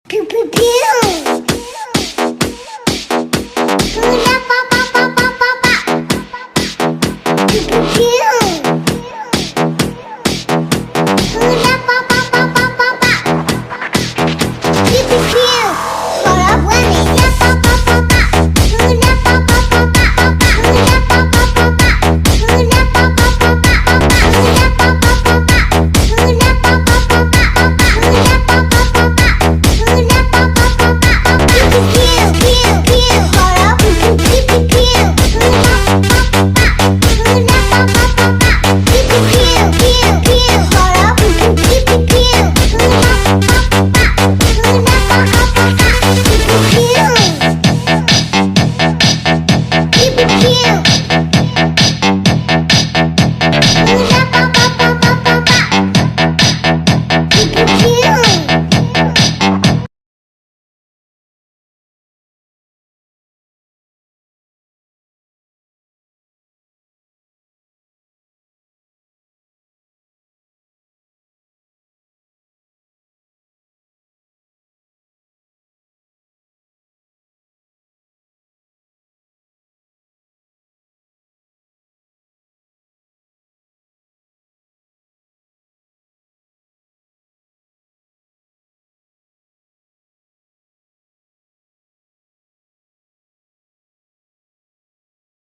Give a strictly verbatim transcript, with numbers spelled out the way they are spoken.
Piu, piu, piu. Hula pa, pa, pa, pa, pa, pa. Piu, piu, piu. Hula pa, pa, pa, pa, pa, pa. Piu, piu, piu. Hula pa, pa, pa, pa. Hula pa, pa, pa, pa. Hula pa, pa, pa, pa. Hula pa, pa, pa, pa.